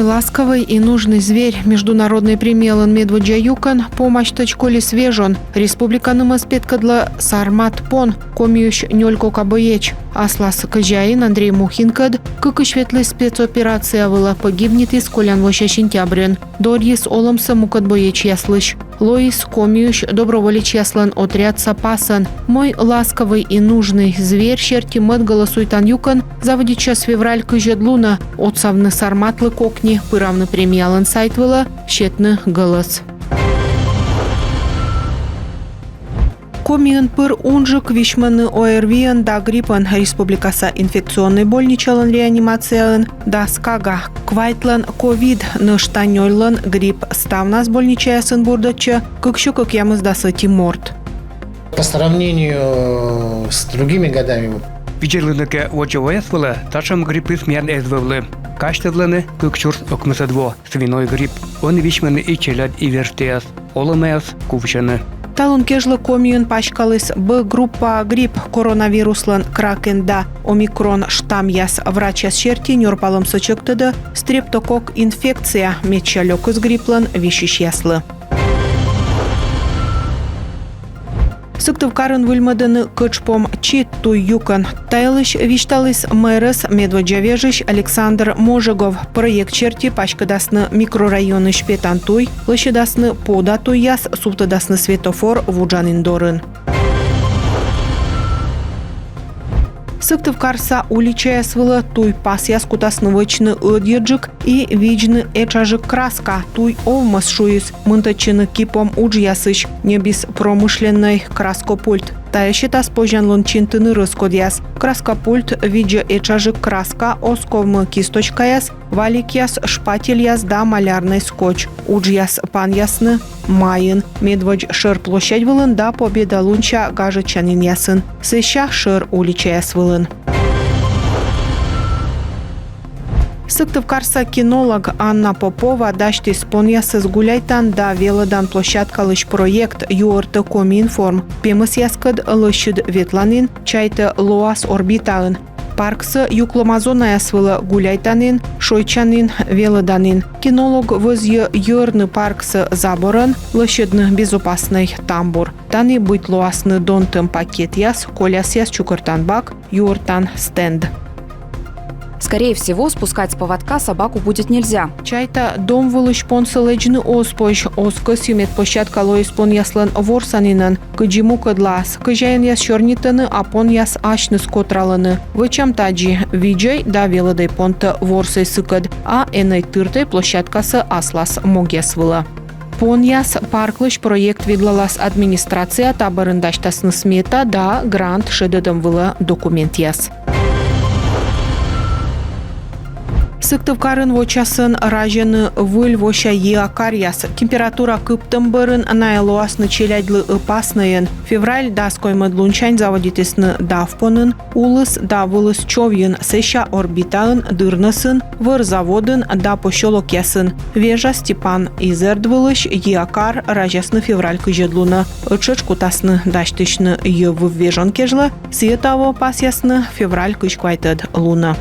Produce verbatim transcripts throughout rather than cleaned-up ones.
«Ласковый и нужный зверь» международнӧй премиялӧн медводдза юкӧн помасьтӧдз колис вежон. Республиканымӧс петкӧдлӧ «Сармат пон» Комиысь нёль кока боеч. Аслас кӧзяин Андрей Мухинкӧд кыкысь ветліс спецоперация вылӧ, погибнитіс колян вося сентябрын. Дорйис олӧмсӧ мукӧд боечьяслысь. Лоис Комиысь доброволечьяслӧн отрядса пасӧн. Мый «Ласковый и нужный зверь» серти мӧд гӧлӧсуйтан юкӧн заводитчас февраль кызьӧд лунӧ. Отсавны «Сарматлы» кокни, пыравны премиялӧн сайт вылӧ, сетны гӧлӧс. Комиын пыр унджык висьмӧны ОРВИ-ӧн да гриппӧн. Республикаса инфекционнӧй больничалӧн реанимацияын дас кага. Квайтлӧн ковид, нӧшта нёльлӧн грипп. Ставнас больничаясын бурдӧдчӧ кыксё кӧкъямысдас ӧти морт. По сравнению с другими годами, вот, видзӧдлыны кӧ воддза вояс вылӧ, татшӧм гриппыс миян эз вӧвлы. Казьтывлӧны кык сюрс ӧкмысӧд во, свиной грипп. Ӧні висьмӧны и челядь, и верстьӧяс. Олӧмаяс кувсьӧны. Талун кежлӧ Комиын паськаліс Б группа грипп, коронавируслӧн кракен да омикрон штаммъяс. Врачьяс серти, нёрпалӧмсӧ чӧктӧдӧ стрептококк инфекция, медся лёкыс грипплӧн висьысьяслы. Сыктывкарын выльмӧдӧны кӧджпом чит туй юкӧн. Та йылысь висьталіс мэрӧс медводдза вежысь Александр Можегов. Проект серти паськӧдасны микрорайонысь петан туй, лӧсьӧдасны пода туйяс, сувтӧдасны светофор вуджанін дорын. Сыктывкарса уличаяс вылӧ туй пасъяс кутасны вӧчны ӧдйӧджык и видзны этшаджык краска. Туй овмӧс шуис мынтӧдчыны кипом уджъясысь, ньӧбис промышленнӧй краскопульт. Тайӧ сетас позянлун чинтыны рӧскодъяс. Краскопульт видзӧ этшаджык краска, оз ковмы кисточкаяс, валикъяс, шпательяс да малярнӧй скотч. Уджъяс панъясны майын медводз шӧр площадь вылын да Победа лунся гажӧдчанінъясын, сэсся шӧр уличаяс вылын. Сыктывкарса кинолог Анна Попова дасьтіс понъясӧс гуляйтан да велӧдан площадкалысь проект. Юӧртӧ Комиинформ. Пемӧсъяскӧд лӧсьыд ветланін, чайтӧ, лоас Орбитаын. Парксӧ юклӧма зонаяс вылӧ гуляйтанін, шойччанін, велӧданін. Кинолог вӧзйӧ йӧрны парксӧ заборӧн, лӧсьӧдны безопаснӧй тамбур. Тані быть лоасны донтӧм пакетъяс, колясъяс, чукӧртан бак, юӧртан стенд. Скорее всего, спускать с поводка собаку будет нельзя. Чайта, дом вылысь понсӧ лэдзны оз позь. Оз кӧсйы, мед площадка лоис понъяслӧн ворсанінӧн, кыдзи мукӧдлаас. Кӧзяинъяс сёрнитӧны, а понъяс асьныс котралӧны. Вӧчам тадзи: видзӧй да велӧдӧй понтӧ ворсӧй сыкӧд, а энӧй тыртӧй площадкасӧ аслас могъяс вылӧ. Понъяс парклысь проект видлалас администрация. Та бӧрын дасьтасны смета да грант шедӧдӧм вылӧ документъяс. Сыктывкарын вочасӧн разьӧны выль вося йиа каръяс. Температура кыптӧм бӧрын найӧ лоасны челядьлы ӧпаснӧйӧн. Февраль дас коймӧд лунсянь заводитісны Давпонын, Улыс да Вылыс Човйын, сэсся Орбитаын, Дырнӧсын, Вӧр Заводын да посёлокъясын. Вежа Степан изэрд вылысь йиа кар разясны февраль кызьӧд лунӧ. Ӧтшӧтш кутасны дасьтысьны йӧввыв вежон кежлӧ, сійӧ таво пасъясны февраль кызь квайтӧд лунӧ.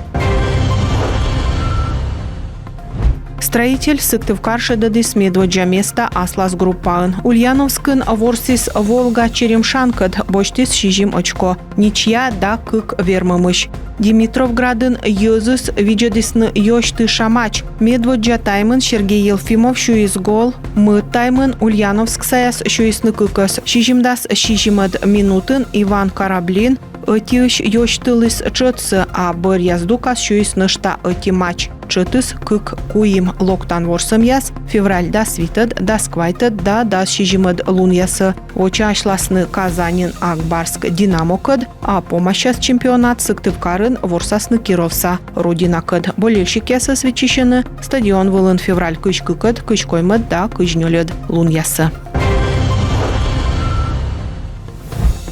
«Строитель» Сыктывкар шедӧдіс медводдза места аслас группаын. Ульяновскын ворсіс «Волга» Черемшанкӧд, босьтіс сизим очко. Ничья да кык вермӧмысь. Димитровградын йӧзыс видзӧдісны ёсь тыша матч. Медводдза таймын Сергей Елфимов сюйис гол. Мӧд таймын ульяновсксаяс сюйисны кыкӧс. Сизимдас сизимӧд минутын Иван Кораблин ӧтиысь ёсьтыліс тшӧтсӧ, а бӧръя здукас сюйис нӧшта ӧти матч. Тшӧтыс кык-куим. Локтан ворсӧмъяс февраль дас витӧд, дас квайтӧд да дас сизимӧд лунъясӧ. Вочаасьласны Казаньын «Ак Барс» «Динамокӧд», а помасяс чемпионат Сыктывкарын, ворсасны Кировса «Родинакӧд». Болельщикъясӧс виччысьӧны стадион вылын февраль кызь кыкӧд, кызь коймӧд да кызь нёльӧд лунъясӧ.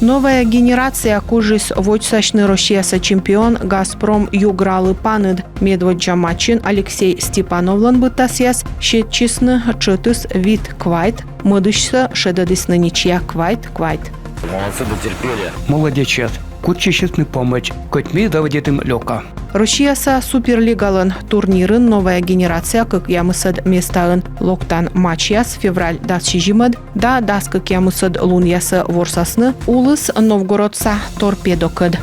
«Новая генерация» кужис водзсасьны Россияса чемпион «Газпром Югралы» паныд. Медводдза матчын Алексей Степановлӧн быдтасъяс сетчисны тшӧтыс вит-квайт, мӧдысьсӧ шедӧдісны ничья, квайт-квайт. Молодцы, дотерпели. Молодечьяс. кутчысисны помӧдз, кӧть ми заводитім лёка. Россияса Суперлигалӧн турнирын «Новая генерация» кӧкъямысӧд местаын. Локтан матчъяс февраль дас сизимӧд да дас кӧкъямысӧд лунъясӧ ворсасны Улыс Новгородса «Торпедокӧд».